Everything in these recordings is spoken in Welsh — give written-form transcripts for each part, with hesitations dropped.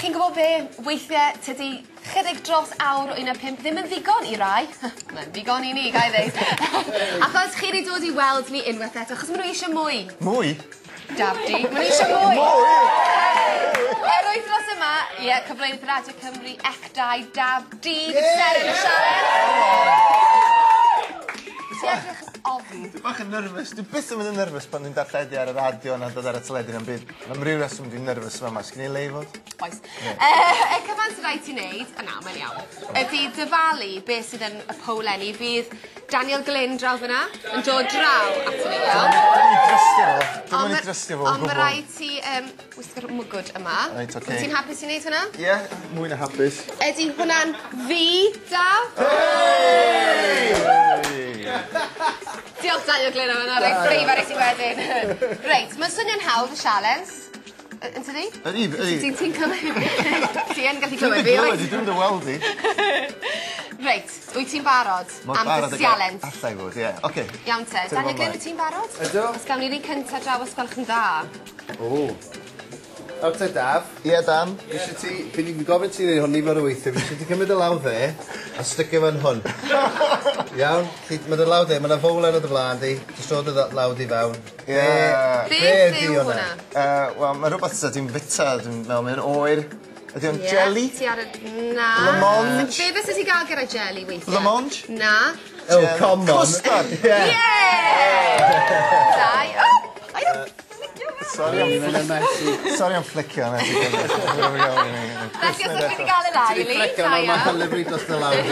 chi'n gwybod be? Weithiau tydi chydig dros awr o 1:05 ddim yn ddigon i rai. Mae'n ddigon i ni, ga i ddeud. Achos chi wedi dod i weld ni unwaith eto, achos maen nhw eisiau mwy. Mwy? Dafdi, maen nhw eisiau mwy. Mwy? Yr wythnos yma, ie, cyflwynydd Radio Cymru, Ec2, Daf D, Seren y Sialens. Ti'n edrych ofn. Dwi bach yn nervous. Dwi byth yn mynd yn nervous pan dwi'n darlledu ar y radio na dod ar y teledu na'm byd. Am ryw reswm dwi'n nervous yma. Sgyn i le i fod? Oes. Y cyfan sydd rhaid ti wneud, a na, mae'n iawn, ydy dyfalu beth sydd yn y powlenni. Fydd Daniel Glyn draw fyna yn dod draw ato ni, iawn. Dwi'n mynd i drystio fo. Dwi'n mynd i drystio fo o Ond mae gwbl. rhaid ti wisgo'r mwgwd yma. Reit, ocê. Wyt ti'n hapus i wneud hwnna? Ie, mwy na hapus. Ydy hwnna'n fi, Daf? Hey! Diolch Daniel Glyn am hwnna, reit ffeifar i ti wedyn. Reit, mae'n swnio'n hawdd y sialens. Yn tydi? Ydy, ydy. Ti'n clywed? Ti yn gallu Dwi'n clywed dy fi, glywed oes? i, dwi'n dy weld i. Reit, wyt ti'n barod Mor am barod dy ag sialens? Alla i fod, ie. Oce. Iawn te, Tyrd Daniel Glyn, ymlaen. wyt ti'n barod? Ydw. Os gawn ni'r un cynta draw os gwelwch yn dda. O. Nawr te, Daf. Ie, Dan. Fi eisiau ti... Fi wedi gofyn ti wneud hwn nifer o weithiau. Fi eisiau ti cymryd y law dde a sticio fe'n hwn. Iawn? Mae dy law dde, mae yna fowlen o dy flaen di. Jyst rho dy law di fewn. Ie. Beth Be yw hwnna? Wel, mae rhywbeth sydd ti'n fita, dwi'n meddwl, mae'n oer. Ydy o'n Ie, jelly? Ti ar y... Na. Blancmange? Be fysa ti gael gyda jelly weithiau? Blancmange? Na. Oh, come on. Custard! Ie. Yeah! Dau. Oh! I don't... Sorry am Mae'n messy. Sorry am flicio yna. Felly, os ydych chi wedi gael yr ail un, Flicio, da nawr mae iawn. hylifru dros dy law di.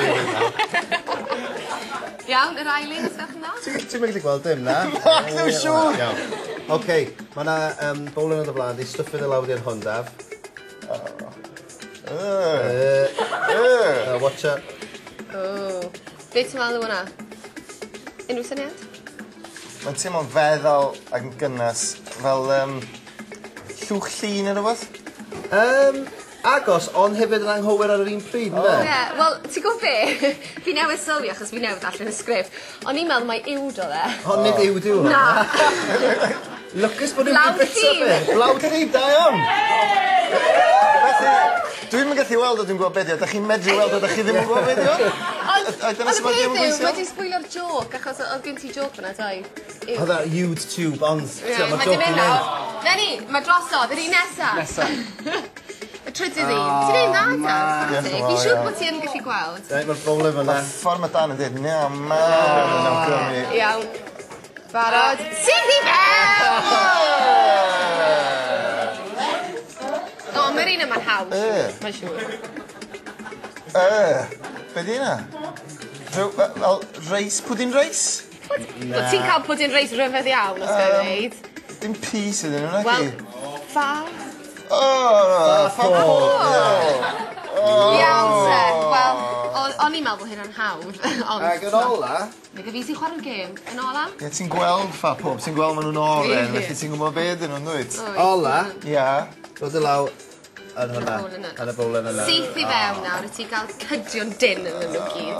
Iawn, yr ail un, os gwelwch yn dda. Ti'n mynd gallu gweld dim, na? Nac, ddim siŵr. Iawn. Oce, mae yna bowlen o dy flaen di, stwffio dy law di yn hwn, Daf. Watch out. O. Be ti'n meddwl o hwnna? Unrhyw syniad? Mae'n teimlo'n feddal ac yn gynnes fel llwch llun neu rhywbeth. Agos, ond hefyd yn anghywir ar yr un pryd, ynde? Ie, wel, ti'n gwybod be? Fi newydd sylwi achos fi newydd allan y sgript. O'n i'n meddwl mai uwd oedd e. Ond nid uwd yw hwnna. Na. Lwcus bod ni'n Blawd bita llun. fe. Blawd llun, da iawn. Felly, dwi'm yn gallu weld o dwi'n gwybod beth yw. Dach chi'n medru weld o, dach chi ddim yn gwybod beth yw? Ond A dyna ond sut y mae peth gêm yn yw, gweithio? mae 'di sbwylio'r joc, achos oedd gen ti joc fyna, doedd? Oedd e YouTube, ond Ie, t'mo, mae joc 'di mynd i nawr. Na ni, mae drosodd, yr un nesa. Nesa. Y trydydd un. Ti'n neud dda, Daf? Diolch yn Fi'n fawr siŵr iawn. bod ti yn gallu gweld. Reit, mae'r bowlen fyna. Mae'r ffordd mae Dan yn dweud, na, man, yn awgrymu. Iawn. Barod. Syth i fewn! O, mae'r un yma'n hawdd. Yy. Mae'n siŵr. Be di hynna? Fel reis, pwdin reis? Wel, ti'n cael pwdin reis rhyfedd iawn, os gael ei wneud. Dim peas ydyn nhw, Wel, naci? ffa. O, ffa pob. Iawn, te. Wel, o'n i'n meddwl bod hynna'n hawdd. Ond... Ac yn ola... Nag y fi sy'n chwarae'r gêm. Yn ola? Ie, ti'n gweld ffa pob, ti'n gweld maen nhw'n oren, Ie. felly ti'n gwybod be ydyn nhw'n dwyt? Ola, Ia. rho dy law yn hwnna. Bowlen yna. Yn y bowlen yna. Syth i fewn nawr, i ti gael cydio'n dyn yn nhw gyd.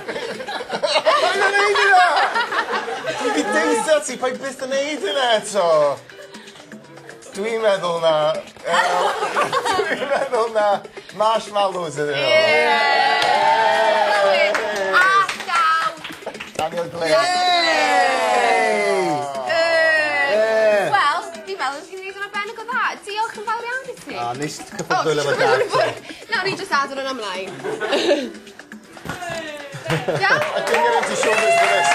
Paid â neud hynna! Dwi 'di deutha ti, paid byth â neud hynna eto. Dwi'n meddwl na... Dwi'n meddwl na marshmallows ydyn nhw. A llaw! Daniel Glyn. Wel, fi'n meddwl ti'n gwneud yn arbennig o dda. Diolch yn fawr iawn i ti. O, neis cyffwrdd dwylo efo Daf. Na, ni jyst adal hwnna ymlaen. Iawn? I didn't get into shoulders for this.